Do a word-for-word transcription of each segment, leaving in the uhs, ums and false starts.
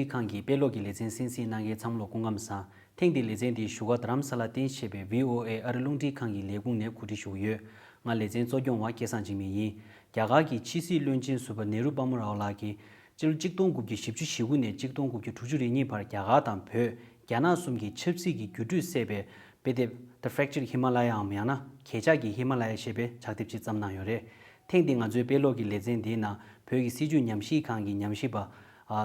ཁང་གི་དཔེ་ཀློག་གི་ལེ་ཚན་གསན་གཟིགས་གནང་མཁན་ཚང་མ་ལ་སྐུ་ཁམས་བཟང་། ཐེངས་འདིའི་ལེ་ཚན་འདི་བཞུགས་སྒར་རྡ་རམ་ས་ལར་རྟེན་གཞི་བྱས་པའི་བྷི་ཨོ་ཨེ་ཨ་རི་རླུང་འཕྲིན་ཁང་གི་ལས་ཁུངས་ནས་གོ་སྒྲིག་ཞུ་གི་ཡོད། ང་ལེ་ཚན་གཙོ་སྐྱོང་བ་སྐལ་བཟང་འཇིགས་མེད་ཡིན། རྒྱ་གར་གྱི་ཕྱི་སྲིད་བློན་ཆེན་ཟུར་པ་ནེ་རུ་པ་མོ་རའོ་ལགས་ཀྱིས་སྤྱི་ལོ་གཅིག་སྟོང་དགུ་བརྒྱ་བཞི་བཅུ་ཞེ་དགུ་ནས་གཅིག་སྟོང་དགུ་བརྒྱ་དྲུག་ཅུ་རེ་གཉིས་བར་རྒྱ་གར་དང་བོད། རྒྱ་ནག་གསུམ་གྱི་ཆབ་སྲིད་ཀྱི་འགྱུར་འགྲོས་གསལ་བའི་དཔེ་དེབ། The Fractured Himalaya'འམ་ཡང་ན་གས་ཆག་གི་ཧི་མ་ལ་ཡ་ཞེས་པའི་ཕྱག་དེབ་ཅིག་བརྩམས་གནང་ཡོད་རེད། ཐེངས་འདི་ང་ཚོའི་དཔེ་ཀློག་གི་ལེ་ཚན་འདིའི་ནང་བོད་ཀྱི་སྲིད་བྱུས་ཉམས་ཞིབ་ཁང་གི་ཉམས་ཞིབ་པ་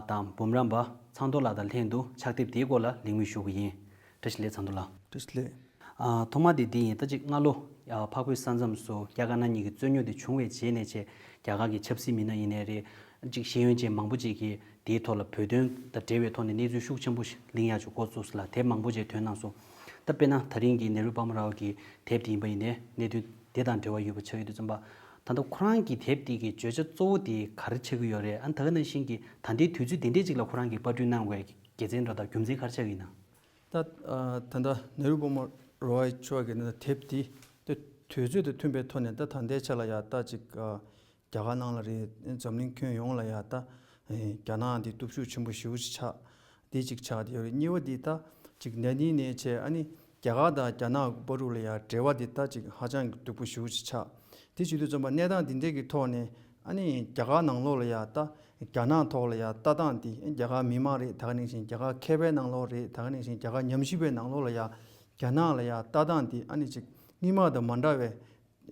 དང་འབུམ་རམས་པ་ཚང་ཐོ་ལགས་དང་ལྷན་དུ་ཕྱག་དེབ་དེའི་སྐོར་ལ་གླེང་མོལ་ཞུ་གི་ཡིན། བཀྲ་ཤིས་བདེ་ལེགས་ཚང་ཐོ་ལགས། བཀྲ་ཤིས་བདེ་ལེགས། ཐོག་མ་དེ་འདི་ཡིན། ད་ཅིག་སྔ་ལོ་འཕགས་བོད་ས་མཚམས་སུ་རྒྱ་དཀར་ནག་གཉིས་ཀྱི་རྩོད་རྙོག་དེ་བྱུང་བའི་རྗེས་ནས་བྱས་རྒྱ་གར་གྱི་ཆབ་སྲིད་མི་སྣ་ཡིན་ནའི་རེད། ཅིག་ཤེས་ཡོན་ཅན་མང་པོ་ཅིག་གིས་དེའི་ཐོག་ལ་བོད་དོན་དང་འབྲེལ་བའི་ཐོག་ནས་གནས་ཚུལ་ཤུགས་ཆེན་པོ་ཞིག་གླེང་ཡག་ཅིག་འགོ་བཙུགས་ཟེར་ལ་དེབ་མང་པོ་ཅིག་ཐོན་གནང་སོང་། ད་དཔེར་ན་ད་རིང་གི་ནེ་རུ་པ་མོ་རའོ་གི་དེབ་དེ་ཡིན་པ་ཡིན་ནའི་གནད་དོན་དེ་དང་འབྲེལ་བ་ཡོད་པ་ཆགས་ཡོད་དུས་ཙམ་པ། ད་ལྟ་ཁོ་རང་གི་དེབ་དེ་གི་བརྗོད་བྱ་གཙོ་བོ་དེ་ག་རེ་ཆགས་ཀྱི་ཡོད་རེད། ཨ་ནི་ད་ག་ནང་བཞིན་གྱི་ད་ལྟའི་དུས་ཚོད་དེ་འདྲས་ཅིག་ལ་ཁོ་རང་གིས་པར་སྐྲུན་གནང་དགོས་ཀྱི་དགེ་མཚན་འདྲ་དང་རྒྱུ་མཚན་ག་རེ་ཆགས་ཀྱི་ཡིན་ན། ད་ད་ལྟ་ནེ་རུ་པ་མོ་རའོ་མཆོག་གི་ནི་དེབ་དེ་དུས་ཚོད་དང་མཐུན་པའི་ཐོག་ནས་ད་ད་ལྟའི་ཆ་ལ་ཡ་ད་ཅིག་རྒྱ་གར་ནང་ལ་རེད། འཛམ་གླིང་ཁྱོན་ཡོངས་ལ་ཡ་ད་རྒྱ་ནག་འདི་སྟོབས་ཤུགས་ཆེན་པོ་ཞེ་པོ་ཅིག་ཆགས། འདི་གཅིག་ཆགས་བསྡད་ཡོད་རེད། གཉིས་པ་འདི་ད་ཅིག་ན་ནིང་ནས་བྱས་ཨ་ནི་རྒྱ་གར་དང་རྒྱ་ནག་གི་བར་དུ་ལ་ཡ་འབྲེལ་བ་འདི་ད་ཅིག་ཧ་ཅང་གི་སྡུག་པོ་ཞེ་པོ་ཅིག་ཆགས། དེ་བྱེད་དུས་ཙམ་པ་གནས་སྟངས་འདི་འདྲས་ཀྱི་ཐོག་ནས་ཨ་ནི་རྒྱ་གར་ནང་ལོགས་ལ་ཡ་ད་རྒྱ་ནག་ཐོག་ལ་ཡ་ལྟ་སྟངས་འདི་རྒྱ་གར་མི་མང་རེད། ད་ག་ནང་བཞིན་རྒྱ་གར་མཁས་པའི་ནང་ལོགས་རེད། ད་ག་ནང་བཞིན་རྒྱ་གར་ཉམས་ཞིབ་པའི་ནང་ལོགས་ལ་ཡ་རྒྱ་ནག་ལ་ཡ་ལྟ་སྟངས་འདི་ཨ་ནི་ཅིག་སྔོན་མ་དང་མ་འདྲ་བའི་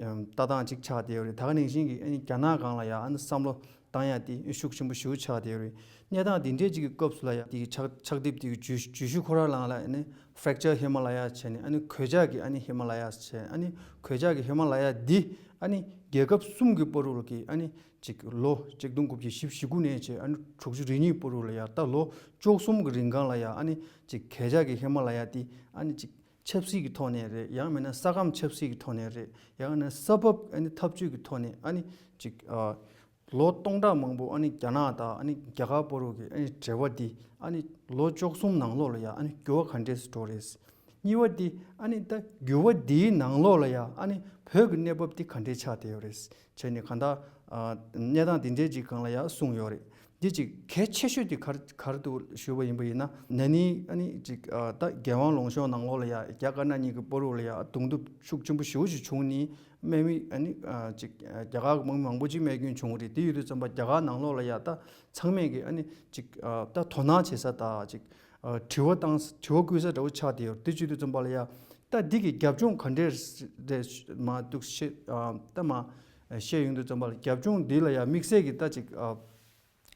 ལྟ་སྟངས་ཅིག་ཆགས་བསྡད་ཡོད་རེད། ད་ག་ནང་བཞིན་གྱི་ཨ་ནི་རྒྱ་ནག་སྒང་ལ་ཡ་ཨ་ནི་བསམ་བློ་བཏང་ཡ་དེ་ཤུགས་ཆེན་པོ་ཞེ་པོ་ཆགས་བསྡད་ཡོད་རེད། གནས་སྟངས་འདི་འདྲས་ཅིག་གི་སྐབས་སུ་ལ་ཡ་དེ་གི་ཕྱག་ཕྱག་དེབ་དེ་གི་བརྗོད་བརྗོད་གཞི་ཁོ་རང་ནང་ལ་ཨ་ནི་Fractured Himalayas་བྱས་ནས་ཨ་ནི་གོད་ཆག་གི་ཨ་ནི་ཧི་མ་ལ་ཡ་བྱས། ཨ་ནི་གོད་ཆག་གི་ཧི་མ་ལ་ཡ་འདི་ཨ་ནི་རྒྱལ་ཁབ་གསུམ་གྱི་བར་དུ་ལ་གི་ཨ་ནི་ཅིག་ལོ་གཅིག་སྟོང་དགུ་བརྒྱ་བཞི་བཅུ་ཞེ་དགུ་ནས་བྱས་ཨ་ནི་དྲུག་ཅུ་རེ་གཉིས་བར་དུ་ལ་ཡ་ད་ལོ་བཅུ་གསུམ་གྱི་རིང་གང་ལ་ཡ་ཨ་ནི་ཅིག་གོད་ཆག་གི་ཧི་མ་ལ་ཡ་འདི་ཨ་ནི་ཅིག་ཆབ་སྲིད་ཀྱི་ཐོག་ནས་རེད། ཡང་མིན་ན་ས་ཁམས་ཆབ་སྲིད་ཀྱི་ཐོག་ནས་རེད། ཡང་ན་ས་བབ་ཨ་ནི་འཐབ་ཇུས་ཀྱི་ཐོག་ནས་ཨ་ནི་ཅིག་ཨ་ལོ་སྟོང་ཕྲག་མང་པོ་ཨ་ནི་རྒྱ་ནག་དང་ཨ་ནི་རྒྱ་གར་བར་དུ་གི་ཨ་ནི་འབྲེལ་བ་འདི་ཨ་ནི་ལོ་བཅུ་གསུམ་ནང་ལོགས་ལ་ཡ་ཨ་ནི་འགྱུར་བ་ག་འདྲས་སུ་འགྲོ་རེད། གཉིས་པ་འདི་ཨ་ནི་ད་འགྱུར་བ་འདིའི་ནང་ལོགས་ལ་ཡ་ཨ་ནི་བོད་ཀྱི་གནས་བབ་འདི་ག་འདྲས་ཆགས་བསྡད་ཡོད་རེད་བྱས་ནས་གང་ལྟར་ཨ་གནས་སྟངས་འདི་འདྲས་ཅིག་སྒང་ལ་ཡ་གསུངས་ཡོད་རེད། འདི་ཅིག་གལ་ཆེ་ཤོས་དེ་ག་རེ་ག་རེ་འདུག་ཞུས་པ་ཡིན་པ་ཡིན་ན། ན་ནིང་ཨ་ནི་ཅིག་ཨ་ད་རྒྱལ་དབང་ལུང་གཤོང་ནང་ལོགས་ལ་ཡ་རྒྱ་དཀར་ནག་གཉིས་ཀྱི་བར་དུ་ལ་ཡ་གདོང་ཐུག་ཤུགས་ཆེན་པོ་ཞེ་པོ་ཞིག་བྱུང་ནས་དམག་མི་ཨ་ནི་ཨ་ཅིག་རྒྱ་གར་གྱི་དམག་མི་མང་པོ་ཅིག་རྨས་སྐྱོན་བྱུང་བ་རེད། དེ་ཡོད་དུས་ཙམ་པ་རྒྱ་གར་ནང་ལོགས་ལ་ཡ་ད་ཚང་མས་ཀྱི་ཨ་ནི་ཅིག་ཨ་ད་དོ་སྣང་བྱེད་ས་དང་ཅིག་ཨ་དྲི་བ་བཏང་ས་དྲི་བ་བསྐུལ་ས་འདྲ་བོ་ཆགས་བསྡད་ཡོད་རེད། དེ་བྱེད་དུས་ཙམ་པ་ལ་ཡ་ད་འདི་གི་རྒྱབ་ལྗོངས་ག་འདྲས་རེད་མ་འདུག་ཤེས་ཨ་ད་མ་བཤད་ཡོང་དུས་ཙམ་པ་ལ་རྒྱབ་ལྗོངས་འདི་ལ་ཡ་དམིགས་བསལ་གྱི་ད་ཅིག་ཨ།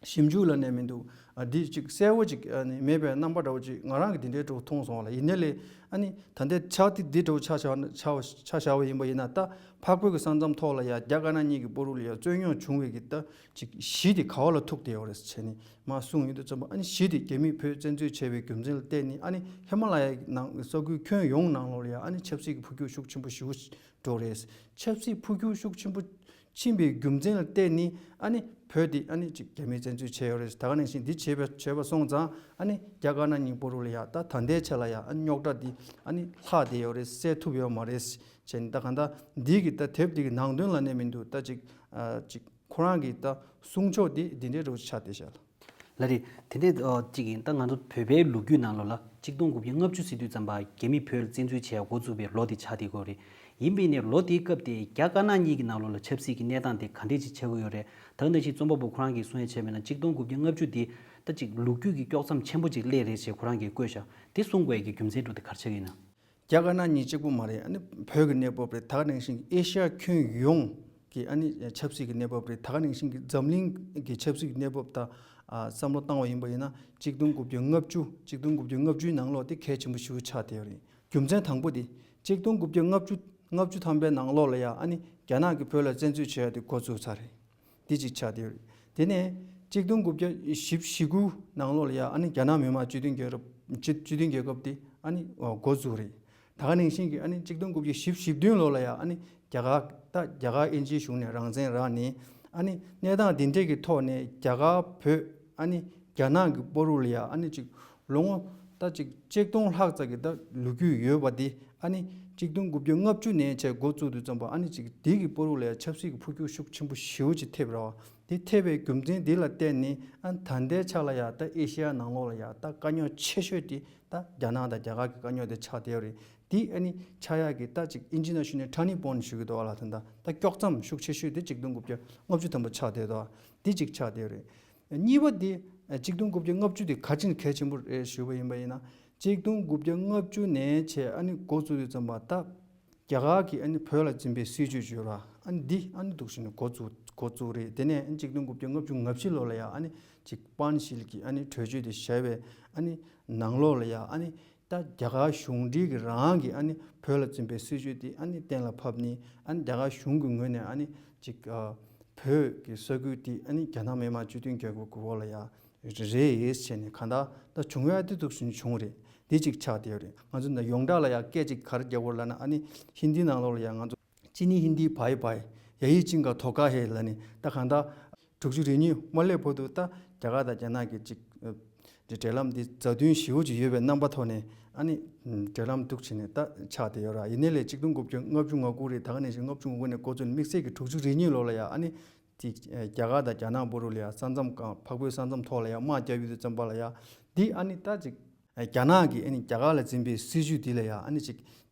ཞིབ་འཇུག་ལ་གནས་མི་འདུག་ཨ་འདི་ཅིག་གསལ་བོ་ཅིག་ཨ་ནི་མེད་པའི་རྣམ་པ་འདྲ་བོ་ཅིག་ང་རང་གིས་འདི་འདྲའི་འདྲ་བོ་མཐོང་སོང་བ་ལ། ཡིན་ནའི་ལས་ཨ་ནི་ད་ལྟའི་ཆགས་འདི་འདི་འདྲ་བོ་ཆ་བཞག་ན་ཆ་ཆ་བཞག་པ་ཡིན་པ་ཡིན་ན། ད་འཕགས་བོད་ཀྱི་ས་མཚམས་ཐོག་ལ་ཡ་རྒྱ་དཀར་ནག་གཉིས་ཀྱི་བར་དུ་ལ་ཡ་རྩོད་རྙོག་བྱུང་བའི་གི་ད་ཅིག་གཞི་དེ་ག་བ་ལ་ཐུག་བསྡད་ཡོད་རེད་ཟེར་ནས་མར་གསུངས་ཡོང་དུས་ཙམ་པ། ཨ་ནི་གཞི་དེ་རྒྱ་མིས་བོད་བཙན་འཛུལ་བྱས་པའི་རྒྱུ་མཚན་ལ་བརྟེན་ནས་ཨ་ནི་ཧི་མ་ལ་ཡའི་ནང་ས་ཁུལ་ཁྱོན་ཡོངས་ནང་ལོགས་ལ་ཡ་ཨ་ནི་ཆབ་སྲིད་ཀྱི་འཕོ་འགྱུར་ཤུགས་ཆེན་པོ་ཞེ་པོ་འགྲོ་རེད། ཆབ་སྲིད་འཕོ་འགྱུར་ཤུགས་ཆེན་པོ་ཕྱིན་པའི་རྒྱུ་མཚན་ལ་བརྟེན་ནས་ཨ་ནི་བོད་འདི་ཨ་ནི་ཅིག་རྒྱ་མིས་བཙན་འཛུལ་བྱས་ཡོད་རེད། ད་ག་ནང་བཞིན་འདི་བྱས་པ་བྱས་པ་སོང་ཙང་ཨ་ནི་རྒྱ་དཀར་ནག་གཉིས་བར་དུ་ལ་ཡ་ད་ད་ལྟའི་ཆ་ལ་ཡ་ཨ་ནི་རྙོག་དྲ་འདི་ཨ་ནི་ལྷག་བསྡད་ཡོད་རེད། སེལ་ཐུབ་ཡོད་མ་རེད་བྱས་ནས། ད་གང་ལྟར་འདི་གི་ད་དེབ་འདི་གི་ནང་དོན་ལ་གནས་མི་འདུག་ད་ཅིག་ཨ་ཅིག་ཁོ་རང་གི་ད་གསུང་ཕྱོགས་འདི་འདི་འདྲའི་འདྲ་བོ་ཆགས་བསྡད་ཤག་ལ། ལགས་རེད། དེ་འདྲའི་ཨ་གཅིག་ཡིན། ད་ང་ཚོ་བོད་པའི་ལོ་རྒྱུས་ནང་ལོགས་ལ་གཅིག་སྟོང་དགུ་བརྒྱ་ལྔ་བཅུ་ཟེར་དུས་ཙམ་པ་རྒྱ་མིས་བོད་ལ་བཙན་འཛུལ་བྱས་འགོ་བཙུགས་པའི་ལོ་དེ་ཆགས་བསྡད་ཀྱི་ཡོད་རེད། ཡིན་པས་ནས་ལོ་དེའི་སྐབས་དེ་རྒྱ་དཀར་ནག་གཉིས་ཀྱི་ནང་ལོགས་ལ་ཆབ་སྲིད་ཀྱི་གནས་སྟངས་དེ་ག་འདྲས་ཅིག་ཆགས་ཀྱི་ཡོད་རེད། ད་ག་ནང་བཞིན་རྩོམ་པ་པོ་ཁོ་རང་གིས་གསུང་ཡ་བྱས་པ་ཡིན་ན་གཅིག་སྟོང་དགུ་བརྒྱ་ལྔ་བཅུ་དེ་ད་ཅིག་ལོ་རྒྱུས་ཀྱི་དཀྱོག་མཚམས་ཆེན་པོ་ཅིག་སླེབས་རེད་ཅེས་ཁོ་རང་གིས་བཀོད་ཤག་དེ་གསུང་དགོས་ཡ་གི་རྒྱུ་མཚན་འདྲ་བོ་དེ་ག་རེ་ཆགས་ཀྱི་ཡིན་ན། རྒྱ་དཀར་ནག་གཉིས་གཅིག་པུ་མ་རེད། ཨ་ནི་བོད་ཀྱི་གནས་བབ་རེད། ད་ག་ནང་བཞིན་ཨེ་ཤ་ཡ་ཁྱོན་ཡོངས་ཀྱི་ཨ་ནི་ཆབ་སྲིད་ཀྱི་གནས་བབ་རེད། ད་ག་ནང་བཞིན་གྱི་འཛམ་གླིང་གི་ཆབ་སྲིད་ཀྱི་གནས་བབ་དང་ཨ་བསམ་བློ་བཏང་བ་ཡིན་པ་ཡིན་ན་གཅིག་སྟོང་དགུ་བརྒྱ་ལྔ་བཅུ་གཅིག་སྟོང་དགུ་བརྒྱ་ལྔ་བཅུའི་ནང་ལོགས་དེ་གལ་ཆེན་པོ་ཞེ་པོ་ཆགས་བསྡད་ཡོད་རེད། རྒྱུ་མཚན་དང་པོ་དེ་གཅིག་སྟོང་དགུ་བརྒྱ་ལྔ་བཅུ་ལྔ་བཅུ་ཐམ་པའི་ནང་ལོགས་ལ་ཡ་ཨ་ནི་རྒྱ་ནག་གིས་བོད་ལ་བཙན་འཛུལ་བྱས་ཡ་དེ་འགོ་བཙུགས་ཚར་རེད། དེ་གཅིག་ཆགས་བསྡད་ཡོད་རེད། དེ་ནས་གཅིག་སྟོང་དགུ་བརྒྱ་བཞི་བཅུ་ཞེ་དགུ་ནང་ལོགས་ལ་ཡ་ཨ་ནི་རྒྱ་ནག་མི་དམངས་སྤྱི་མཐུན་རྒྱལ་རབས་སྤྱི་སྤྱི་མཐུན་རྒྱལ་ཁབ་དེ་ཨ་ནི་འགོ་བཙུགས་རེད། ད་ག་ནང་བཞིན་གྱི་ཨ་ནི་གཅིག་སྟོང་དགུ་བརྒྱ་བཞི་བཅུ་ཞེ་བདུན་ལོ་ལ་ཡ་ཨ་ནི་རྒྱ་གར་ད་རྒྱ་གར་དབྱིན་ཇིའི་གཞུང་ནས་རང་བཙན་རག་ནས་ཨ་ནི་གནས་སྟངས་འདི་འདྲས་ཀྱི་ཐོག་ནས་རྒྱ་གར་བོད་ཨ་ནི་རྒྱ་ནག་གི་བར་དུ་ལ་ཡ་ཨ་ནི་ཅིག་ལོ་ངོ་ ད་ཅིག་ཆིག་སྟོང་ལྷག་ཙམ་གྱི་ད་ལོ་རྒྱུས་ཡོད་པ་འདི་ཨ་ནི་ཆིག་སྟོང་དགུ་བརྒྱ་ལྔ་བཅུ་ནས་བྱས་འགོ་བཙུགས་དུས་ཙམ་པ་ཨ་ནི་ཅིག་འདི་གི་བར་དུ་ལ་ཡང་ཆབ་སྲིད་ཀྱི་འཕོ་འགྱུར་ཤུགས་ཆེན་པོ་ཞེ་པོ་ཅིག་ཐེབས་རེད་བ། འདི་ཐེབས་པའི་རྒྱུ་མཚན་འདི་ལ་བརྟེན་ནས་ཨ་ནི་ད་ལྟའི་ཆ་ལ་ཡང་ད་ཨེ་ཤེ་ཡ་ནང་ལོགས་ལ་ཡང་ད་དཀའ་རྙོག་ཆེ་ཤོས་དེ་ད་རྒྱ་ནག་དང་རྒྱ་གར་གྱི་དཀའ་རྙོག་དེ་ཆགས་བསྡད་ཡོད་རེད། འདི་ཨ་ནི་ཆགས་ཡག་གི་ད་ཅིག་ཨིན་ཇི་ནང་ཞུས་ན་turning point ཞུ་གི་འདུག་བ་ལ། ད་ད་ད་དཀྱོག་མཚམས་ཤུགས་ཆེ་ཤོས་དེ་ཆིག་སྟོང་དགུ་བརྒྱ་ལྔ་བཅུ་ཐམ་པ་ཆགས་བསྡད་འདུག་འདི་གཅིག་ཆགས་བསྡད་ཡོད་རེད། གཉིས་པ་དེ་ཆིག་སྟོང་དགུ་བརྒྱ་ལྔ་བཅུ་དེ་ག་ཅིན་གལ་ཆེན་པོ་རེད་ཞུས་པ་ཡིན་པ་ཡིན་ན། ཆིག་སྟོང་དགུ་བརྒྱ་ལྔ་བཅུ་ནས་བྱས་ཨ་ནི་འགོ་བཙུགས་དུས་ཙམ་པ་ད་རྒྱ་གར་གྱིས་ཨ་ནི་བོད་ལ་འཛིན་པའི་སྲིད་བྱུས་བརྗོད་ར་ཨ་ནི་འདི་ཨ་ནི་འདུག་བྱས་ནས་འགོ་བཙུགས་འགོ་བཙུགས་རེད། དེ་ནས་ཨ་ནི་ཆིག་སྟོང་དགུ་བརྒྱ་ལྔ་བཅུ་ང་བཞི་ལོ་ལ་ཡང་ཨ་ནི་ཅིག་པཱན་ཤིལ་གྱི་ཨ་ནི་གྲོས་ཆོད་དེ་བཞག་པའི་ཨ་ནི་ནང་ལོགས་ལ་ཡང་ཨ་ནི་ད་རྒྱ་གར་གཞུང་འབྲེལ་གྱི་རང་གི་ཨ་ནི་བོད་ལ་འཛིན་པའི་སྲིད་བྱུས་དེ་ཨ་ནི་གཏན་ལ་ཕབ་ནས་ཨ་ནི་རྒྱ་གར་གཞུང་གི་ངོས་ནས་ཨ་ནི་ཅིག་ཨ་བོད་ཀྱི་ས་ཁུལ་དེ་ཨ་ནི་རྒྱ་ནག་མི་དམངས་སྤྱི་མཐུན་རྒྱལ་ཁབ་ཀྱི་འོག་ལ་ཡ་རེད་བྱས་ནས་གང་ལྟར་ད་བྱུང་ཡ་དེ་འདུག་སེ་བྱུང་རེད། འདི་གཅིག་ཆགས་བསྡད་ཡོད་རེད། ང་ཚོ་ད་ཡོངས་གྲགས་ལ་ཡ་སྐད་ཅིག་ག་རེ་རྒྱག་དགོས་ལབ་ན་ཨ་ནི་ཧིན་དིའི་ནང་ལོགས་ལ་ཡ་ང་ཚོ་ཅི་ནི་ཧིན་དི་བྷའི་བྷའི་ཡ་ཡི་ཅིང་ག་དྷོ་ཁ་ཧེ་ལབ་ནས་ད་གང་ལྟར་དྲུག་ཅུ་རེ་གཉིས་མ་སླེབས་བར་དུ་ད་རྒྱ་གར་དང་རྒྱ་ནག་གི་ཅིག་འབྲེལ་ལམ་འདི་མཛའ་མཐུན་ཞེ་པོ་ཅིག་ཡོད་པའི་རྣམ་པ་ཐོག་ནས་ཨ་ནི་འབྲེལ་ལམ་འདུག་བྱས་ནས་ད་ཆགས་བསྡད་ཡོད་ར། ཡིན་ནའི་ལས་ཆིག་སྟོང་དགུ་བརྒྱ་ལྔ་བཅུ་ང་དགུ་རེད། ད་ག་ནང་བཞིན་ལྔ་བཅུ་ང་དགུ་ནས་འགོ་བཙུགས་ནས་དམིགས་བསལ་གྱི་དྲུག་ཅུ་རེ་གཉིས་ལོ་ལ་ཡ་ཨ་ནི་དེ་རྒྱ་གར་དང་རྒྱ་ནག་བར་དུ་ལ་ཡ་ས་མཚམས་སྒང་འཕགས་བོད་ས་མཚམས་ཐོག་ལ་ཡ་དམག་རྒྱག་ཡོད་དུས་ཙམ་པ་ལ་ཡ་འདི་ཨ་ནི་ད་ཅིག་རྒྱ་ནག་གིས་ཨ་ནི་རྒྱ་གར་ལ་འཛིན་པའི་སྲིད་བྱུས་འདི་ལ་ཡ་ཨ་ནི་ཅིག་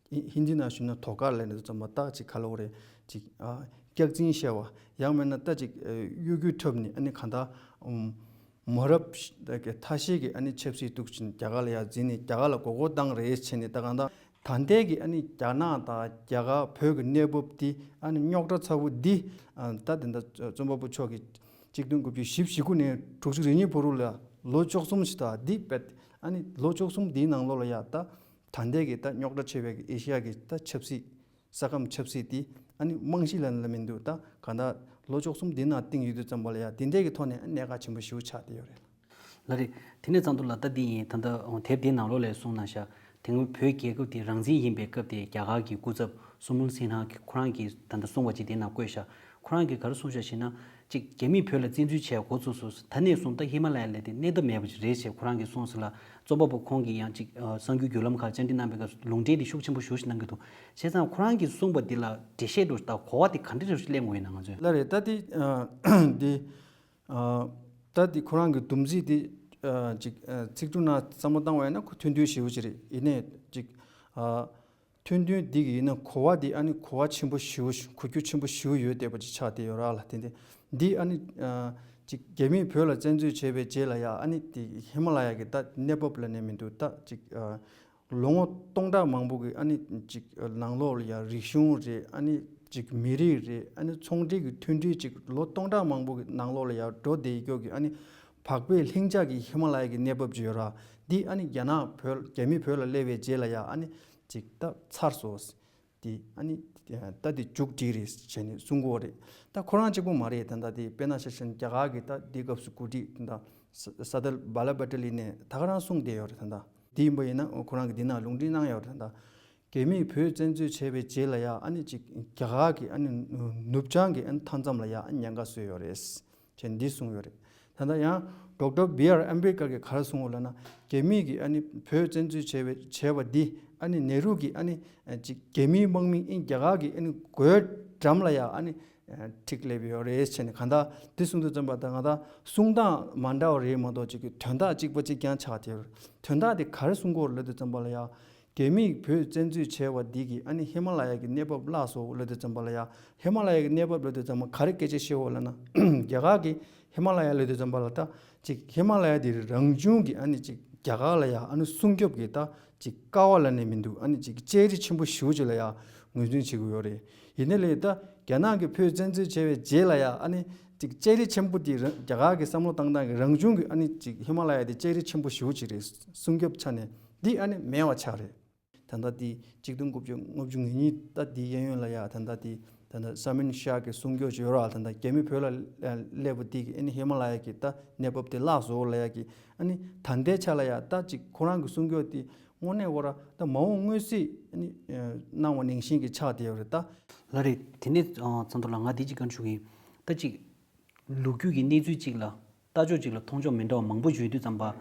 ཧིན་དི་ནང་ཞུས་ན་དྷོ་ཁ་ལབ་ནས་དུས་ཙམ་པ་ད་ཅིག་ག་ལབ་དགོས་རེད། ཅིག་སྐྱག་རྫུན་བཤད་པ་ཡང་མིན་ན་ད་ཅིག་གཡོ་སྒྱུ་འཁྲབ་ནས་ཨ་ནི་གང་ལྟར་མ་རབས་ཀྱི་ཐ་ཤལ་གྱི་ཨ་ནི་ཆབ་སྲིད་འདུག་བྱས་ནས་རྒྱ་གར་ལ་ཡ་འཛིན་ནས་རྒྱ་གར་ལ་མགོ་སྐོར་བཏང་རེད་བྱས་ནས་ད་གང་ལྟར། ད་ལྟའི་གི་ཨ་ནི་རྒྱ་ནག་དང་རྒྱ་གར་བོད་ཀྱི་གནས་བབ་འདི་ཨ་ནི་རྙོག་དྲ་ཚ་བོ་འདི་ཨ་ད་དེ་འདྲ་རྩོམ་པ་པོ་མཆོག་གིས་ཆིག་སྟོང་དགུ་བརྒྱ་བཞི་བཅུ་ཞེ་དགུ་ནས་དྲུག་ཅུ་རེ་གཉིས་བར་དུ་ལ་ལོ་བཅུ་གསུམ་ཞིག་དང་འདི་བེད་ཨ་ནི་ལོ་བཅུ་གསུམ་འདིའི་ནང་ལོགས་ལ་ཡ་ད་ད་ལྟའི་གི་ད་རྙོག་དྲ་ཆེ་བའི་གི་ཨེ་ཤི་ཡ་གི་ད་ཆབ་སྲིད་ས་ཁམས་ཆབ་སྲིད་འདི་ཨ་ནི་རྨང་གཞི་ལ་ལ་མི་འདུག་ད་ག་ད་ལོ་བཅུ་གསུམ་འདི་ནང་བཏིང་ཡོད་དུས་ཙམ་པ་ལ་ཡ་དེ་འདྲའི་གི་ཐོག་ནས་གནད་འགག་ཆེན་པོ་ཞེ་པོ་ཆགས་བསྡད་ཡོད་རེད། ལགས་རེད། དེ་ནས་ཙམ་དུ་ལ་ད་འདི་ཡིན་ད་ལྟ་དེབ་དེའི་ནང་ལོགས་ལ་གསུངས་གནང་ཤག་དེ་སྔོན་བོད་རྒྱལ་ཁབ་དེ་རང་བཙན་ཡིན་པའི་སྐབས་དེ་རྒྱ་གར་གྱི་སྐུ་ཚབ་སོ་མུལ་སིན་ཧ་གིས་ཁོ་རང་གིས་ད་ལྟ་གསུངས་པ་ཅིག་དེའི་ནང་བཀོད་ཤག་ཁོ་རང་གིས་ག་རེ་གསུངས་ཤག་ཞེ་ན། གཅིག་རྒྱ་མིས་བོད་ལ་བཙན་འཛུལ་བྱས་འགོ་ཚུགས་སོང་། ད་ནས་བཟུང་ད་ཧི་མ་ལ་ཡ་ལ་དེ་གནས་ཐབས་མེད་པ་ཅིག་རེད་ཅེས་ཁོ་རང་གིས་གསུངས་སོང་ལ། རྩོམ་པ་པོ་ཁོང་གིས་ཡང་གཅིག་གསར་འགྱུར་བརྒྱུད་ལམ་ཁག་བཅར་འདྲི་གནང་པའི་སྐབས་སུ་ལུང་འདྲེན་དེ་ཤུགས་ཆེན་པོ་ཞེ་པོ་ཞིག་གནང་གི་འདུག་བྱས་ཙང་ཁོ་རང་གིས་གསུངས་པ་འདི་ལ་འགྲེལ་བཤད་འདྲ་ཞིག་དང་གོ་བ་དེ་ག་འདྲ་འདྲ་ཞིག་སླེབས་ཡོང་གི་ཡོད་ན་ང་ཚོས། ལགས་རེད། ད་དེ་འདི། ཨ། ད་འདི་ཁོ་རང་གི་སྡོམ་རྩིས་འདི། ཨ། ཅིག་ཨ། ཚིག་གྲུབ་ནང་བསམ་བློ་བཏང་བ་ཡིན་ན་ཁོ་ཐུང་ཐུང་ཞེ་པོ་ཅིག་རེད། ཡིན་ནའི་ཅིག་ཨ། ཐུང་ཐུང་འདི་གི་ཡིན་ན་གོ་བ་འདི་ཨ་ནི་གོ་བ་ཆེན་པོ་ཞེ་པོ་ཞིག་གོ་རྒྱུ་ཆེན་པོ་ཞེ་པོ་ཡོད་བསྡད་པ་ཅིག་ཆགས་བསྡད་ཡོད་ར་ལ། དེ་འདི་འདི་ཨ་ནི་ཨ། ཅིག་རྒྱ་མིས་བོད་ལ་བཙན་འཛུལ་བྱས་པའི་རྗེས་ལ་ཡ་ཨ་ནི་དེ་ཧི་མ་ལ་ཡ་གི་ད་གནས་བབ་ལབ་ནས་མི་འདུག་ད་ཅིག་ཨ། ལོ་ངོ་སྟོང་ཕྲག་མང་པོ་གི་ཨ་ནི་ཅིག་ནང་ལོགས་ལ་ཡང་རིག་གཞུང་རེད། ཨ་ནི་ཅིག་མི་རིགས་རེད། ཨ་ནི་ཚོང་འབྲེལ་གྱི་མཐུན་སྒྲིལ་ཅིག་ལོ་སྟོང་ཕྲག་མང་པོ་གི་ནང་ལོགས་ལ་ཡང་འགྲོ་བསྡད་ཀྱོག་གི་ཨ་ནི་བག་ཕེབས་ལྷིང་འཇགས་ཀྱི་ཧི་མ་ལ་ཡ་གི་གནས་བབ་ཅིག་ཡོད་ར། འདི་ཨ་ནི་རྒྱ་ནག་བོད་རྒྱ་མི་བོད་ལ་སླེབས་པའི་རྗེས་ལ་ཡང་ཨ་ནི་ཅིག་ད་ཚར་སོང་། དེ་ཨ་ནི་ད་དེ་མཇུག་སྒྲིལ་རེད་བྱས་ནས་གསུང་གི་ཡོད་རེད། ད་ཁོ་རང་གཅིག་པོ་མ་རེད། ད་ད་དེ་དཔེར་ན་ཆ་བཞག་ན་རྒྱ་གར་གྱི་ད་དེ་སྐབས་སུ་འགོ་ཁྲིད་ད་ས་ད་བྷལ་བྷལ་བྷ་ཊ་ལི་ནས་ད་ག་རང་གསུངས་བསྡད་ཡོད་རེད། ད་ད་དེ་ཡིན་པ་ཡིན་ན་ཁོ་རང་གིས་འདི་ནང་ལུང་འདྲེན་གནང་ཡོད་རེད། ད་ད་རྒྱ་མིས་བོད་བཙན་འཛུལ་བྱས་པའི་རྗེས་ལ་ཡ་ཨ་ནི་ཅིག་རྒྱ་གར་གྱི་ཨ་ནི་ནུབ་བྱང་གི་ཨ་ནི་མཐའ་མཚམས་ལ་ཡ་ཨ་ནི་ཉེན་ཁ་བཟོས་ཡོད་རེད། ཅེས་འདི་གསུངས་ཡོད་རེད། ད་ལྟ་ཡང་ཌོག་ཊར་བྷི་ཨར་ཨམ་བྷེད་ཀར་གྱིས་ག་རེ་གསུངས་ཡོད་ལབ་ན། རྒྱ་མིས་ཀྱིས་ཨ་ནི་བོད་བཙན་འཛུལ་བྱས་པའི་བྱས་པ་འདི་ཨ་ནི་ནེ་རུ་གིས་ཨ་ནི་ཅིག་རྒྱ་མིའི་དམག་མི་ཨིན་རྒྱ་གར་གྱི་ཨ་ནི་མགོའི་འགྲམ་ལ་ཡང་ཨ་ནི་འཁྲིགས་སླེབས་ཡོད་རེད་ཟེར་ནས་གང་ལྟར་འདི་གསུང་དུས་ཙམ་པ་ད་ང་ད་གསུང་སྟངས་མ་འདྲ་བ་རེད་མ་གཏོགས་ཅིག་གི་དོན་དག་གཅིག་པ་གཅིག་རྐྱང་ཆགས་བསྡད་ཡོད་རེད། དོན་དག་དེ་ག་རེ་གསུང་གི་ཡོད་རེད་ལབ་དུས་ཙམ་པ་ལ་ཡང་། རྒྱ་མིས་བོད་བཙན་འཛུལ་བྱས་པ་འདི་གིས་ཨ་ནི་ཧི་མ་ལ་ཡ་གི་གནས་བབ་བརླགས་སོང་ལབ་དུས་ཙམ་པ་ལ་ཡ། ཧི་མ་ལ་ཡ་གི་གནས་བབ་ལབ་དུས་ཙམ་པ་ག་རེ་སྐད་ཆ་བཤད་ཡོད་ལབ་ན། རྒྱ་གར་གྱིས་ཧི་མ་ལ་ཡ་ལབ་དུས་ཙམ་པ་ལ་ད་ཅིག་ཧི་མ་ལ་ཡ་འདི་རང་བྱུང་གི་ཨ་ནི་ཅིག་རྒྱ་གར་ལ་ཡ་ཨ་ནི་སྲུང་སྐྱོབ་ཀྱི་ད་ཅིག་ཀ་བ་ལབ་ནས་མི་འདུག་ཨ་ནི་ཅིག་ལྕགས་རི་ཆེན་པོ་ཞེ་པོ་ཅིག་ལ་ཡ་ངོས་འཛིན་བྱེད་ཀྱི་ཡོད་རེད། ཡིན་ནའི་ལས་ད་རྒྱ་ནག་གིས་བོད་བཙན་འཛུལ་བྱས་པའི་རྗེས་ལ་ཡ་ཨ་ནི་ཅིག་ལྕགས་རི་ཆེན་པོ་འདི་རང་རྒྱ་གར་གྱི་བསམ་བློ་བཏང་སྟངས་ཀྱི་རང་བྱུང་གི་ཨ་ནི་ཅིག་ཧི་མ་ལ་ཡ་འདི་ལྕགས་རི་ཆེན་པོ་ཞེ་པོ་ཅིག་རེད། སྲུང་སྐྱོབ་ཆ་ནས་འདི་ཨ་ནི་མེད་པ་ཆགས་རེད། ད་ལྟ་འདི་ཆིག་སྟོང་དགུ་བརྒྱ་ལྔ་བཅུ་ང་གཉིས་ད་འདི་གཡས་གཡོན་ལ་ཡ་ད་ལྟ་འདི་ད་ལྟ་ས་མིན་ཤཱ་གི་སྲུང་སྐྱོབ་ཅིག་ཡོད་ར། ད་ལྟ་རྒྱ་མི་བོད་ལ་སླེབས་པ་འདི་གི་ཨ་ནི་ཧི་མ་ལ་ཡ་གི་ད་གནས་བབ་དེ་བརླགས་སོང་ལབ་ཡ་གི་ཨ་ནི་ད་ལྟའི་ཆ་ལ་ཡ་ད་ཅིག་ཁོ་རང་གི་སྲུང་སྐྱོབ་དེ་དངོས་གནས་འོ་ར་ད་མ་འོངས་མངོན་གསལ་ཨ་ནི་གནང་བ་ནང་བཞིན་གྱི་ཆགས་བསྡད་ཡོད་རེད་ད། ལགས་རེད། དེ་ནས་ཚང་ཐོག་ལ་ང་འདི་གཅིག་བཀའ་འདྲི་ཞུ་གི་ཡིན། ད་ཅིག་ལོ་རྒྱུས་ཀྱི་གནས་ཚུལ་གཅིག་ལ་ལྟ་ཕྱོགས་གཅིག་ལ་མཐོང་ཕྱོགས་མི་འདྲ་བ་མང་པོ་བརྗོད་དུས་ཙམ་པ།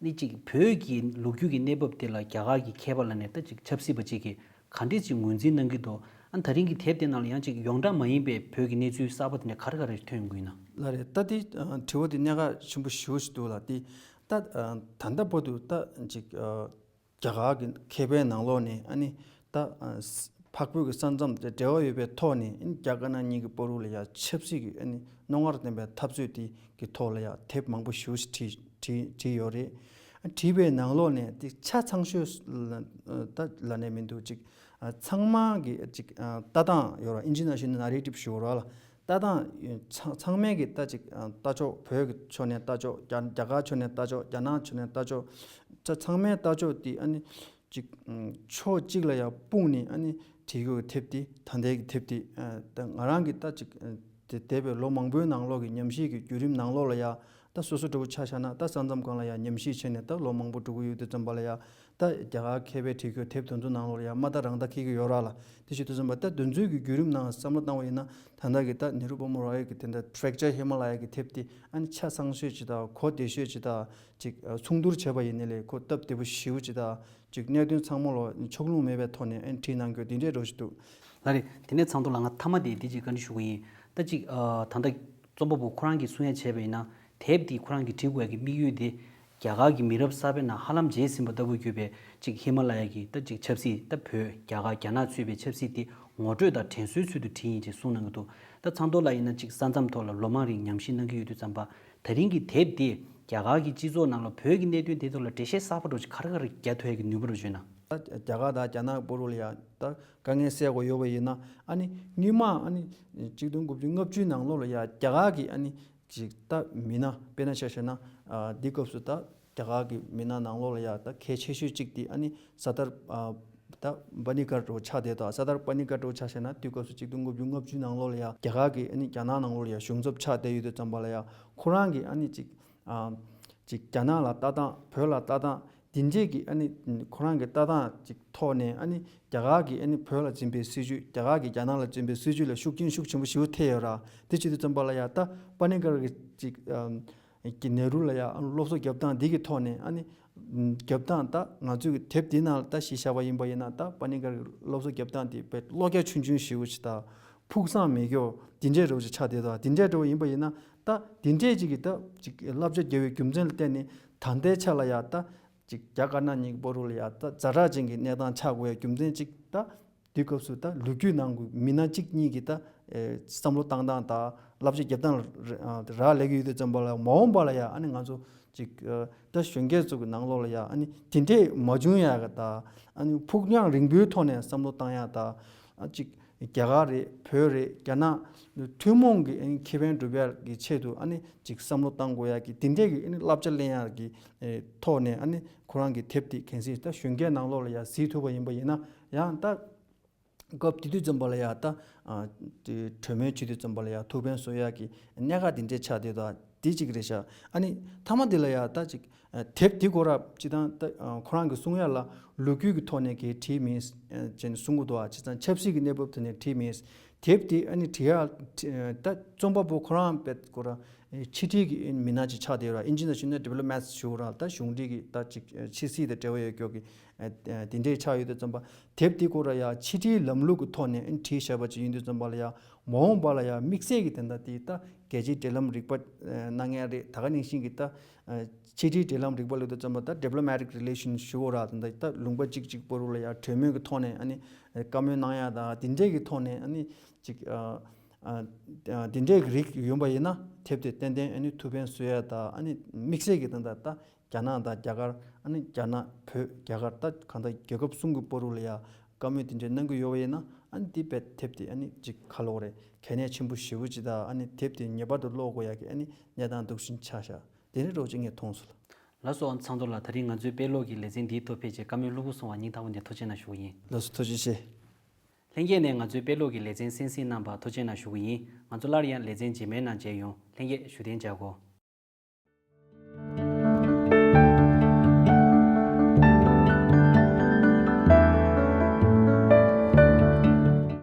ནི་གཅིག་བོད་ཀྱི་ལོ་རྒྱུས་ཀྱི་གནས་བབ་དེ་ལ་རྒྱ་གར་གྱི་མཁས་པ་ལ་ནས་ད་གཅིག་ཆབ་སྲིད་པ་གཅིག་གིས་ག་འདྲས་ཅིག་ངོས་འཛིན་གནང་གི་འདུག་ཨ་ད་རིང་གི་དེབ་དེ་ནང་ལ་ཡང་གཅིག་ཡོངས་གྲགས་མ་ཡིན་པའི་བོད་ཀྱི་གནས་ཚུལ་གསར་པ་དེ་ནས་ག་རེ་ག་རེ་ཐོན་ཡོང་གི་ཡིན་ན། ལགས་རེད། ད་དེ་དྲི་བ་དེ་གནད་འགག་ཆེན་པོ་ཞེ་པོ་ཞིག་འདུག་ལ། དེ་ད་ད་ལྟ་བར་དུ་ད་གཅིག་རྒྱ་གར་གྱི་མཁས་པའི་ནང་ལོགས་ནས་ཨ་ནི་ད་འཕགས་བོད་ཀྱི་ས་མཚམས་དེ་འབྲེལ་བ་ཡོད་པའི་ཐོག་ནས་ཨ་ནི་རྒྱ་དཀར་ནག་གཉིས་ཀྱི་བར་དུ་ལ་ཡང་ཆབ་སྲིད་ཀྱི་ཨ་ནི་རྣོ་ངར་ལྡན་པའི་འཐབ་རྩོད་དེ་གི་ཐོག་ལ་ཡང་དེབ་མང་པོ་ཞེ་པོ་ཞིག་བྲིས་བྲིས་བྲིས་ཡོད་རེད། བྲིས་པའི་ནང་ལོགས་ནས་དེ་ཆ་ཚང་ཤོས་ལ་ད་ལབ་ནས་མི་འདུག་ཅིག་ཚང་མ་གི་ཅིག་ལྟ་སྟངས་ཡོད་ར། ཨིན་ཇི་ནང་བཞིན་ན་རེ་ཊིབ་ཞུ་ར་ལ། ལྟ་སྟངས་ཚང་ཚང་མས་ཀྱི་ལྟ་ཅིག་ལྟ་ཕྱོགས། བོད་ཀྱི་ཕྱོགས་ནས་ལྟ་ཕྱོགས། རྒྱ་རྒྱ་གར་ཕྱོགས་ནས་ལྟ་ཕྱོགས། རྒྱ་ནག་ཕྱོགས་ནས་ལྟ་ཕྱོགས། ད་ཚང་མའི་ལྟ་ཕྱོགས་དེ་ཨ་ནི་ཅིག་ཕྱོགས་གཅིག་ལ་ཡང་སྤུངས་ནས་ཨ་ནི་བྲིས་ཡོད་དེབ་དེ། ད་ལྟའི་གི་དེབ་དེ་ད་ང་རང་གི་ད་ཅིག་དེ་འདས་པའི་ལོ་མང་པོའི་ནང་ལོགས་ཀྱི་ཉམས་ཞིབ་ཀྱི་བརྒྱུད་རིམ་ནང་ལོགས་ལ་ཡང་ད་སོ་སོ་འདྲ་བོ་ཆ་བཞག་ན། ད་ས་མཚམས་སྒང་ལ་ཡང་ཉམས་ཞིབ་བྱས་ནས་ད་ལོ་མང་པོ་འགྲོ་གི་ཡོད་དུས་ཙམ་པ་ལ་ཡང་། ད་རྒྱ་གར་མཁས་པའི་བྲིས་ཡོད་དེབ་དེ་ཚོ་ནང་ལོགས་ལ་ཡང་མ་ད་རང་ད་འཁེལ་གི་ཡོད་ར་ལ། དེ་བྱེད་དུས་ཙམ་པ་ད་དེ་ཚོའི་གི་བརྒྱུད་རིམ་ནང་བསམ་བློ་བཏང་བ་ཡིན་ན། ད་ལྟ་གི་ད་ནེ་རུ་པ་མོ་ར་ཡ་གི་དེ་འདྲ་Fractured Himalaya གི་དེབ་དེ་ཨ་ནི་ཆ་ཚང་ཤོས་ཅིག་དང་གོ་བདེ་ཤོས་ཅིག་དང་ཅིག་མཚུངས་བསྡུར་བྱས་པ་ཡིན་ནའི་ལས་གོ་སྟབས་བདེ་པོ་ཞེ་པོ་ཅིག་དང་ཅིག་གནད་དོན་ཚང་མ་ལ་ཕྱོགས་ལྷུང་མེད་པའི་ཐོག་ནས་ཨ་ནི་བྲིས་གནང་རྒྱུ་དེ་འདྲའི་འདྲ་བོ་ཞིག་འདུག་ལགས་རེད། དེ་ནས་ཚང་ཐོག་ལ་ང་མཐའ་མ་དེ་དེ་ཅིག་བཀའ་འདྲི་ཞུ་གི་ཡིན། ད་ཅིག་ཨ་ད་ལྟ་རྩོམ་པ་པོ་ཁོ་རང་གིས་གསུང་ཡ་བྱས་པ་ཡིན་ན། དེབ་འདི་ཁོ་རང་གིས་བྲིས་དགོས་ཡ་གི་དམིགས་ཡུལ་དེ་རྒྱ་གར་གྱི་མི་རབས་གསར་པའི་ནང་ཧ་ལམ་བརྗེད་ཟིན་པ་ལྟ་བུ་གྱུར་པའི་ཅིག་ཧི་མ་ལ་ཡ་གི་ད་ཅིག་ཆབ་སྲིད། ད་བོད་རྒྱ་གར་རྒྱ་ནག་ཚུད་པའི་ཆབ་སྲིད་དེ་ངོ་སྤྲོད་དང་དྲན་གསོའི་ཚུལ་དུ་བྲིས་ཡིན་ཅེས་གསུངས་གནང་གི་འདུག་ད་ཚང་ཐོག་ལ་ཡིན་ན་ཅིག་ས་མཚམས་ཐོག་ལ་ལོ་མང་རིང་ཉམས་ཞིབ་གནང་གི་ཡོད་དུས་ཙམ་པ། ད་རིང་གི་དེབ་དེ་རྒྱ་གར་གྱི་སྤྱི་ཚོགས་ནང་ལ་བོད་ཀྱི་གནད་དོན་དེ་ཐོག་ལ་འགྲེལ་བཤད་གསར་པ་འདྲ་ཅིག་ག་རེ་ག་རེ་རྒྱག་ཐུབ་ཡ་གི་ནུས་པ་འདྲ་བྱུང་ན། ད་རྒྱ་གར་དང་རྒྱ་ནག་བར་དུ་ལ་ཡ་ད་དཀའ་ངལ་སེལ་དགོས་ཡོད་པ་ཡིན་ན། ཨ་ནི་སྔོན་མ་ཨ་ནི་གཅིག་སྟོང་དགུ་བརྒྱ་ལྔ་བཅུའི་ནང་ལོགས་ལ་ཡ་རྒྱ་གར་གྱི་ཨ་ནི་ཅིག་ད་མི་སྣ། དཔེར་ན་ཆ་བཞག་ན་ཨ་འདི་སྐབས་སུ་ད་རྒྱ་གར་གྱི་མི་སྣ་ནང་ལོགས་ལ་ཡ་ད་གལ་ཆེ་ཤོས་གཅིག་དེ་ཨ་ནི་སར་དར་ཨ་ད་པ་ནི་ཀར་འདྲ་བོ་ཆགས་བསྡད་དོ། སར་དར་པ་ནི་ཀར་འདྲ་བོ་ཆ་བཞག་ན་དུས་སྐབས་སུ་གཅིག་སྟོང་དགུ་བརྒྱ་ལྔ་བཅུ་ནང་ལོགས་ལ་ཡ་རྒྱ་གར་གྱིས་ཨ་ནི་རྒྱ་ནག་ནང་ལོགས་ལ་ཡ་གཞུང་ཚབ་ཆགས་བསྡད་ཡོད་དུས་ཙམ་པ་ལ་ཡ་ཁོ་རང་གིས་ཨ་ནི་ཅིག་ཨ་ཅིག་རྒྱ་ནག་ལ་ལྟ་སྟངས། བོད་ལ་ལྟ་སྟངས་འདི་འདྲས་ཀྱི་ཨ་ནི་ཁོ་རང་གི་ལྟ་སྟངས་ཅིག་ཐོག་ནས་ཨ་ནི་རྒྱ་གར་གྱིས་ཨ་ནི་བོད་ལ་འཛིན་པའི་སྲིད་བྱུས། རྒྱ་གར་གྱིས་རྒྱ་ནག་ལ་འཛིན་པའི་སྲིད་བྱུས་ལ་ཤུགས་རྐྱེན་ཤུགས་ཆེན་པོ་ཞེ་པོ་ཐེབས་ཡོད་ར། དེ་བྱེད་དུས་ཙམ་པ་ལ་ཡ་ད་པ་ནི་ཀར་གྱི་ཅིག་ཨ་གི་ནེ་རུ་ལ་ཡ་སློབ་གསོ་རྒྱབ་སྟངས་འདི་གི་ཐོག་ནས་ཨ་ནི་རྒྱབ་སྟངས། ད་ང་ཚོའི་གི་དེབ་འདི་ནང་ལ་ད་གཞི་བཞག་པ་ཡིན་པ་ཡིན་ན། ད་པ་ནི་ཀར་གྱི་སློབ་གསོ་རྒྱབ་སྟངས་འདི་དཔེ་བློ་རྒྱ་ཆུང་ཆུང་ཞེ་པོ་ཅིག་དང་ཕུགས་བསམ་མེད་རྒྱུ་འདི་འདྲའི་འདྲ་བོ་ཅིག་ཆགས་བསྡད་དོ། འདི་འདྲའི་འདྲ་བོ་ཡིན་པ་ཡིན་ན། ད་འདི་འདྲའི་ཅིག་གི་ད་ཅིག་བསླབ་བྱ་རྒྱག་པའི་རྒྱུ་མཚན་ལ་བརྟེན་ནས་ད་ལྟའི་ཆ་ལ་ཡ་ད་ཅིག་རྒྱ་དཀར་ནག་གཉིས་ཀྱི་བར་དུ་ལ་ཡ་ད་ཛ་དྲག་ཅན་གྱི་གནས་སྟངས་ཆགས་དགོས་ཡ་རྒྱུ་མཚན་ཅིག་ད་དུས་སྐབས་སུ་ད་ལོ་རྒྱུས་ནང་གི་མི་སྣ་གཅིག་གཉིས་ཀྱི་ད་ཨེ་བསམ་བློ་བཏང་སྟངས་དང་བསླབ་བྱ་རྒྱབ་སྟངས་ལ་རག་ལས་ཀྱི་ཡོད་དུས་ཙམ་པ་ལ། མ་འོངས་པ་ལ་ཡ་ཨ་ནི་ང་ཚོ་ཅིག་ཨ་ད་གཞོན་སྐྱེས་ཚོ་གི་ནང་ལོགས་ལ་ཡ་ཨ་ནི་དེ་འདྲས་མ་བྱུང་ཡ་གི་ད་ཨ་ནི་ཕུགས་རྒྱང་རིང་པོའི་ཐོག་ནས་བསམ་བློ་བཏང་ཡ་ད་ཨ་ཅིག་རྒྱ་གར་རེད། བོད་རེད། རྒྱ་ནག་ཐུན་མོང་གི་ཨ་ནི་ཁེ་ཕན་སྒྲུབ་ཡ་གི་ཆེད་དུ་ཨ་ནི་ཅིག་བསམ་བློ་བཏང་དགོས་ཡ་གི་དེ་འདྲས་ཀྱི་ཨ་ནི་བསླབ་བྱ་ལེན་ཡ་གི་ཨེ་ཐོག་ནས་ཨ་ནི་ཁོ་རང་གི་དེབ་དེ་གལ་སྲིད་ད་གཞོན་སྐྱེས་ནང་ལོགས་ལ་ཡ་གཟིགས་ཐུབ་པ་ཡིན་པ་ཡིན་ན། ཡང་ད་སྐབས་དེ་དུས་ཙམ་པ་ལ་ཡ་ད་ཨ་དེ་གྲོས་མོལ་བྱེད་དུས་ཙམ་པ་ལ་ཡ་ཐུགས་ཕན་གསོ་ཡ་གི་གནད་འགག་དེ་འདྲས་ཆགས་བསྡད་དོ། དེ་གཅིག་རེད་ཤག་ཨ་ནི་མཐའ་མ་དེ་ལ་ཡ་ད་ཅིག་ཨ་དེབ་དེ་སྐོར་ར་སྤྱིར་བཏང་ད་ཨ་ཁོ་རང་གི་གསུང་ཡ་ལ་ལོ་རྒྱུས་ཀྱི་ཐོག་ནས་གི་བྲིས་མིན་ཨ་ཅེས་གསུང་གི་འདུག་ཨ་བྱས་ཙང་ཆབ་སྲིད་ཀྱི་གནས་བབ་ཐོག་ནས་བྲིས་མིན། དེབ་དེ་ཨ་ནི་བྲིས་ཡ་ད་རྩོམ་པ་པོ་ཁོ་རང་དཔེ་སྐོར་ར་ཕྱི་དྲིལ་གྱི་མི་སྣ་ཅིག་ཆགས་བསྡད་ཡོད་ར། ཨིན་ཇི་ནང་བཞིན་ན་ཌི་པི་ལོ་མེ་ཊི་ཞུ་ར། ད་གཞུང་འབྲེལ་གྱི་ད་ཅིག་ཕྱི་སྲིད་དང་འབྲེལ་བ་ཡོད་ཀྱོག་གི་དེ་འདྲས་ཆགས་ཡོད་དུས་ཙམ་པ། དེབ་དེ་སྐོར་ལ་ཡ་ཕྱི་དྲིལ་ལམ་ལུགས་ཀྱི་ཐོག་ནས་བྲིས་བཞག་པ་ཅིག་ཡིན་དུས་ཙམ་པ་ལ་ཡ་མ་འོངས་པ་ལ་ཡ་དམིགས་བསལ་གྱི་དེ་འདྲ་དེ་ད་རྒྱལ་སྤྱིའི་འབྲེལ་ལམ་རིག་པ་གནང་མཁན་རེད། ད་ག་ནང་བཞིན་གྱི་ད་ཕྱི་དྲིལ་འབྲེལ་ལམ་རིག་པ་ལབ་དུས་ཙམ་པ་ད་ཌི་པི་ལོ་མེ་ཊིག་རི་ལེ་ཤན་ཞུ་དགོས་ར། དེ་འདྲ་ད་ལུང་པ་གཅིག་གཅིག་བར་དུ་ལ་ཡ་གྲོས་མོལ་གྱི་ཐོག་ནས་ཨ་ནི་བཀའ་མོལ་གནང་ཡ་ད་དེ་འདྲས་ཀྱི་ཐོག་ནས་ཨ་ནི་ཅིག་དེ་འདྲས་ཀྱི་རིགས་ཡོང་པ་ཡིན་ན་དེབ་དེ་ཏན་ཏན་ཨ་ནི་ཐུགས་ཕན་གསོས་ཡ་ད། ཨ་ནི་དམིགས་བསལ་གྱི་ད་ད་ད་རྒྱ་ནག་དང་རྒྱ་གར། ཨ་ནི་རྒྱ་ནག་བོད་རྒྱ་གར་ད་གང་ལྟར་རྒྱལ་ཁབ་གསུམ་གྱི་བར་དུ་ལ་ཡ་བཀའ་མོལ་དེ་འདྲས་གནང་གི་ཡོད་པ་ཡིན་ན། ཨ་ནི་དེ་དཔེ་དེབ་དེ་ཨ་ནི་ཅིག་ཁ་ལོག་རེད། གལ་གནད་ཆེན་པོ་ཞེ་པོ་ཅིག་ད། ཨ་ནི་དེབ་དེ་ངེས་པར་དུ་ཀློག་དགོས་ཡ་གི་ཨ་ནི་གནས་སྟངས་འདུག་བཞིན་ཆགས་ཤག་དེ་འདྲས་འདྲ་བོ་ཅིག་ངས་མཐོང་སོང་ལ། ལགས་སོ། ཚང་ཐོག་ལ་ད་རིང་ང་ཚོའི་དཔེ་ཀློག་གི་ལེ་ཚན་འདིའི་ཐོག་ཕེབས་བྱས་བཀའ་མོལ་ལྷུག་པོ་གསུངས་པ་སྙིང་ཐག་པ་ནས་ཐུགས་རྗེ་གནང་ཞུ་གི་ཡིན། ལགས་སོ། ཐུགས་རྗེ་ཆེ། ལྷན་རྒྱས་ནས་ང་ཚོའི་དཔེ་ཀློག་གི་ལེ་ཚན་གསན་གཟིགས་གནང་བར་ཐུགས་རྗེ་གནང་ཞུ་གི་ཡིན། ང་ཚོ་སླར་ཡང་ལེ་ཚན་རྗེས་མའི་ནང་མཇལ་ཡོང་། ལྷན་རྒྱས་བཞུགས་གདན་འཇགས་དགོས།